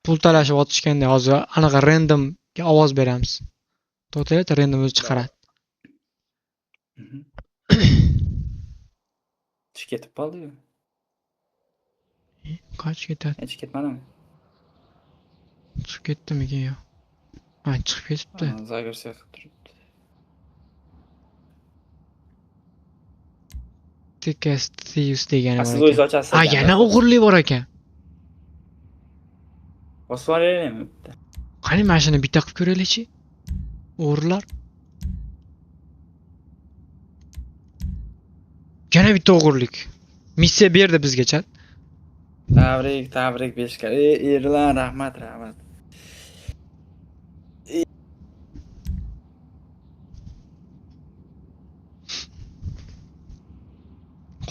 Pul talashib otishganda hozir anaqa randomga ovoz beramiz. To'xtaylik, random o'zi chiqaradi. Tish ketib qoldi-yu. Qach ketadi? Hech ketmadimi? Chiqib ketdimikin yo? Ha, chiqib ketibdi. Zagrsiya qilib turibdi. Tickets Thieves degani bor Siz o'zingiz ekan. ochasiz. Ha, yana o'g'irlik bor ekan. Bosib olaylikmi bitta? Qani mana shuni bitta qilib ko'raylikchi. O'g'rilar. Yana bitta o'g'irlik. Missiya berdi bizga chat. Tabrik, tabrik beshga. Ey, Erlan, rahmat, rahmat.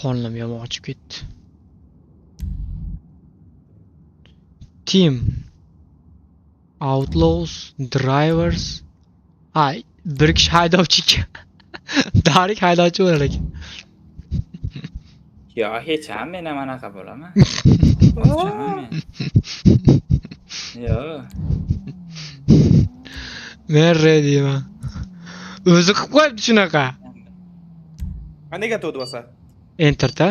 Qornim yomon ochib ketdi. Team Outlaws, Drivers. Ha, bir kishi haydovchi ekan. Darik haydovchi bo'lar ekan. Yo, hech ham men ham anaqa bo'laman. Boshqaman men. Yo. Men readyman. O'zi qilib qo'yibdi shunaqa. Qanday to'd bosa? Enterda.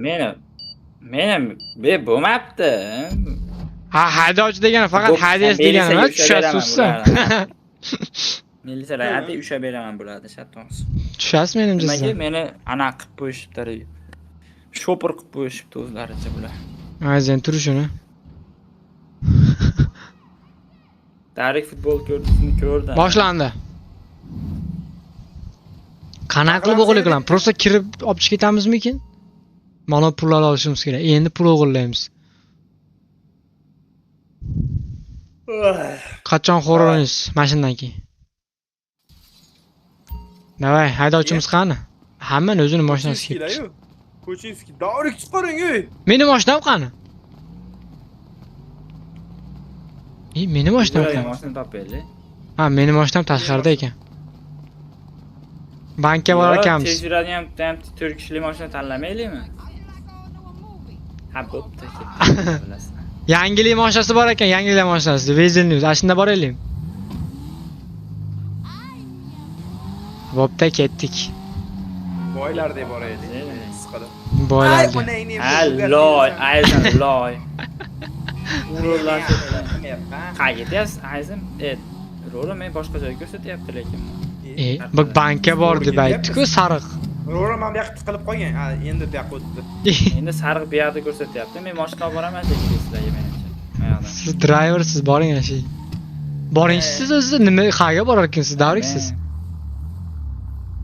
Meni ham be bo'lmabdi. Ha, haydovchi degani faqat haydaysiz degani emas, tushasiz. Militsiyalar ati ushlab beraman bularni, shart emas. Tushasiz menimcha Nimaga siz. meni anaqa qilib qo'yishibdi? Shopir qilib qo'yishibdi o'zlaricha bular. Ayzen tur shuni. Darik futbol ko'rdisini ko'rdim. Boshlandi. Qanaqa qilib o'g'irlik qilamiz? Prosta kirib olib chiqib ketamizmikin? Mana pullar olishimiz kerak. Endi pul o'g'irlaymiz. Qachon horror o'ynaysiz? Mana shundan keyin. Davay, haydovchimiz qani? Hammani o'zini mashinasi kelibdi. Ko'chinskiy, Darik chiqaring ey. Meni mashinam qani? Ey, meni mashinam qani? Mashina topaylik. Ha, meni mashinam tashqarida ekan. Bankka borar ekanmiz. Tez yuradigan ham 4 kishilik mashina tanlamaylikmi? Ha, bo'pti, ketdi, bilasiz. Yangilik mashinasi bor ekan, yangilik mashinasi. Weasel News. Ana shunda boraylik. Bo'pti, ketdik. Boylar deb boraylik. Qisqada. Boylar. Ha, loy, ayzan loy. Urillar. Qayerga ketyapsiz, ayzim? Roli men boshqa joyga ko'rsatyapti lekin. Bu bankka bor deb aytdi-ku, sariq. Roli mana bu yoqqa tiqilib qolgan. Ha, endi bu yoqqa o'tdi. Endi sariq bu yoqda ko'rsatyapti. Men mashina olib boraman shekilli sizlarga menimcha. Siz driversiz, boring ana shu. Boring siz o'zi nima qayerga borar ekansiz, Dauriksiz?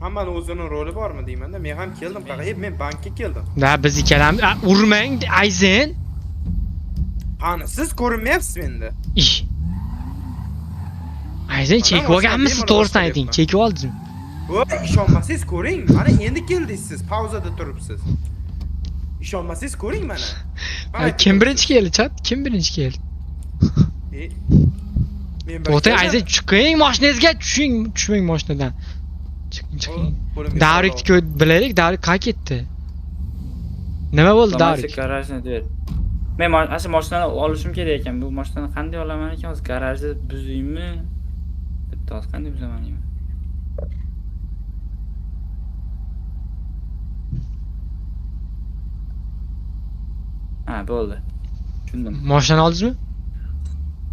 Hammani o'zini roli bormi deyman-da. Men ham keldim qayerga? Men bankka keldim. Da biz ikkalamiz urmang, Ayzen. Qani, siz ko'rinmayapsiz menda. Ish. Ayzen chekib olganmisiz, to'g'risini ayting. Chekib oldingizmi? Voy, ishonmasangiz ko'ring. Mana endi keldingiz siz, pauzada turibsiz. Ishonmasangiz ko'ring mana. Kim birinchi keldi, chat? Kim birinchi keldi? Men To'xtang, Ayzen, chiqing mashinangizga, tushing, tushmang mashinadan. Chiqing, chiqing. Darikni bilaylik, Darik qayerga ketdi? Nima bo'ldi Darik? Garajni der. Men mana shu mashinani olishim kerak ekan. Bu mashinani qanday olaman ekan? Hozir garajni buzaymi? Bitta hozir qanday buzaman deyman. Ha, bo'ldi. Tushundim. Mashinani oldingizmi?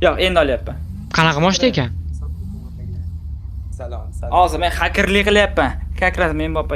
Yo'q, endi olyapman. Qanaqa mashina ekan? Salom, salom. Hozir men hakerlik qilyapman. Как раз men boppa